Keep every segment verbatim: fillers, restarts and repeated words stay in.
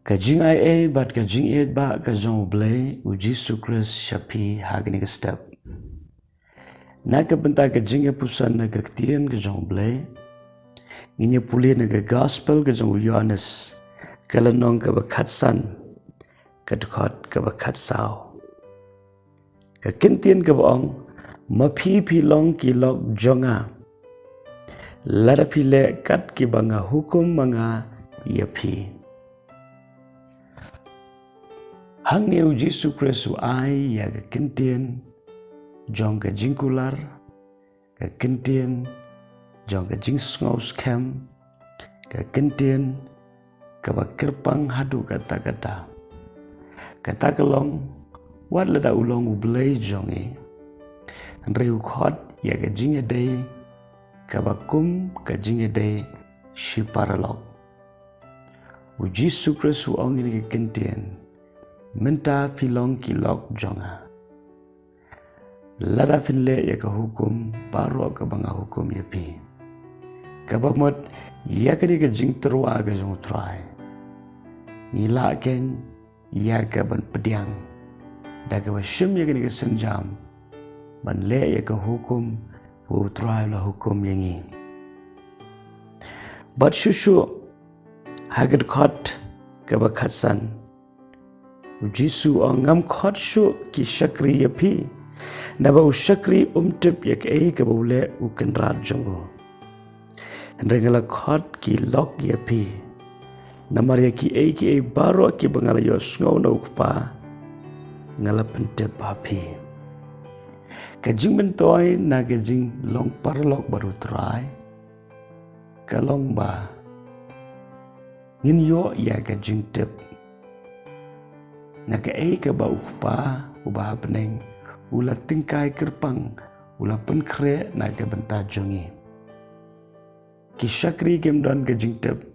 Ka jingaiei bad ka jingïeit ba ka jong U Blei U Jisu Khrist sha phi ha kane ka step. Na ka bynta ka jingïapuson na ka ktien ka jong U Blei, ngin ïa pule na ka Gospel ka jong u Ïoannis, ka lynnong kaba khatsan, ka dkhot kaba khatsaw. Ka kyntien kaba ong, ma phi phi long ki lok jong nga, lada phi leh kat kiba nga hukum ma nga ïa phi. Hangne U Jisu Khrist u ai ïa ka kyntien jong ka jingkular, ka kyntien jong ka jingsngew skhem, ka kyntien kaba kyrpang haduh katta katta. Kata ka long, wat lada u long U Blei jong ngi, hynrei u khot ïa ka jingïadei kaba kum ka jingïadei shi paralok. U Jisu Khrist u ong ïa kane ka kyntien, mynta phi long ki lok jong nga, lada phin leh ïa ka hukum baroh kaba nga hukum ïa phi. Kaba mut ïa kane ka jingtyrwa ka jong U Trai, ngi lah keiñ ïa ka ban pdiang da kaba shim ïa kane ka sienjam ban leh ïa ka hukum kaba U Trai u la hukum ïa ngi. Bad shuh shuh ha ka dkhot kaba khatsan, U Jisu u ong, ngam khot shuh ki shakri ïa phi, naba u shakri um tip ïa kaei kaba u leh u kynrad jong u. Hynrei nga la khot ki lok ïa phi, namar ïa kiei kiei baroh kiba nga la ïohsngew na U Kpa nga la pyntip ha phi. Ka jingmyntoi na ka jinglong paralok bad U Trai ka long ba ngin ïoh ïa ka jingtip na kaei kaba U Kpa uba ha bneng u la tyngkai kyrpang, u la pynkhreh na ka bynta jong ngi. Ki shakri kim don ka jingtip,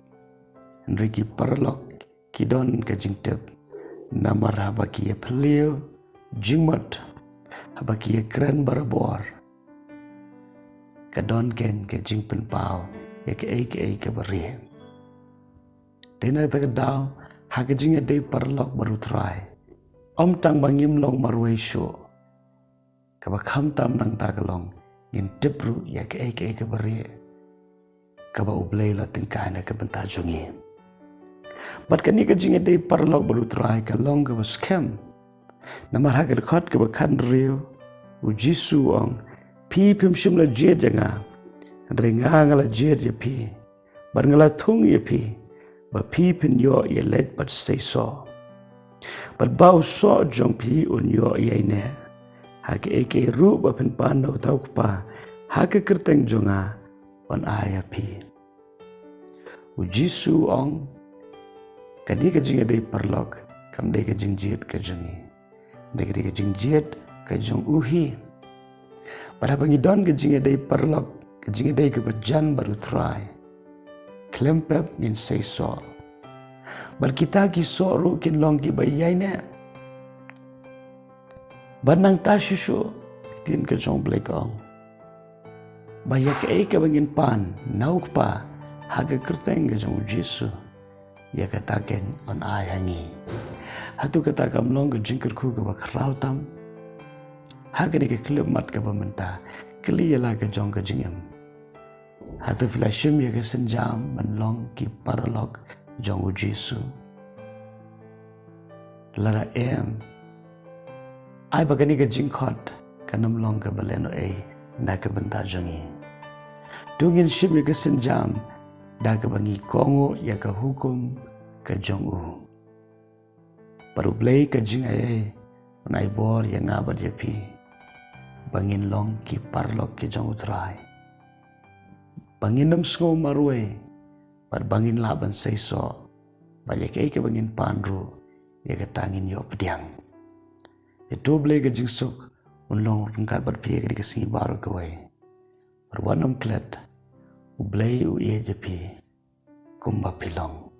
hynrei ki paralok ki don ka jingtip, namar haba ki ïa phylliew jingmut, haba ki ïa kren barabor, ka don keiñ ka jingpynpaw ïa kaei kaei kaba rieh. Dei na kata ka daw, ha ka jingïadei paralok bad U Trai, ym tang ba ngim long marwei shuh, kaba khamtam nangta ka long, ngin tip ruh ïa kaei kaei kaba rieh kaba U Blei u la tyngkai na ka bynta jong ngi. Bad kane ka jingïadei paralok bad U Trai ka long kaba skhem. Namar ha ka dkhot kaba khathynriew, U Jisu u ong, phi phim shym la jied ïa nga, hynrei nga nga la jied ïa phi, bad nga la thung ïa phi, ba phi phin ïoh ïa leit bad seisoh, bad ba u soh jong phi un ïoh ïaineh. Ha kaei kaei ruh ba phin pan na uta U Kpa ha ka kyrteng jong nga, yn ai ïa phi. U Jisu u ong, kane ka jingïadei paralok kam dei ka jingjied ka jong ngi, hynrei ka dei ka jingjied ka jong u hi. Bad haba ngi don ka jingïadei paralok, ka jingïadei kaba jan bad U Trai, khlem pep ngin seisoh. Bad kita ki soh ruh kin long kiba ïaineh. Bad nangta shuh shuh, ka ktien ka jong U Blei ka ong, ba ïa kaei kaba ngin pan na U Kpa ha ka kyrteng ka jong U Jisu, ïa kata keiñ yn ai ha ngi. Hato kata kam long ka jingkyrkhu kaba khraw tam? Ha kane ka khyllipmat kaba mynta, kylli ïa la ka jong ka jingim. Hato phi la shim ïa ka sienjam ban long ki paralok jong U Jisu? Lada em, ai ba kane ka jingkhot kan ym long kaba lehnohei na ka bynta jong ngi. To ngin shim ïa ka sienjam da kaba ngi kohnguh ïa ka hukum ka jong u. Bad U Blei ka jingaiei un ai bor ïa nga bad ïa phi, ba ngin long ki paralok ki jong U Trai, ba ngin ym sngew marwei, bad ba ngin lah ban seisoh, bad ïa kaei kaba ngin pan ruh, ïa kata ngin ïoh pdiang. Ïa to U Blei ka jingsuk un long ryngkat bad phi ha kane ka sngi baroh kawei. Bad wat nym klet, U Blei u ïeit ïa phi kumba phi long.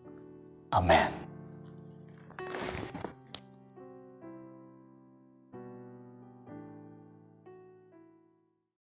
Amen.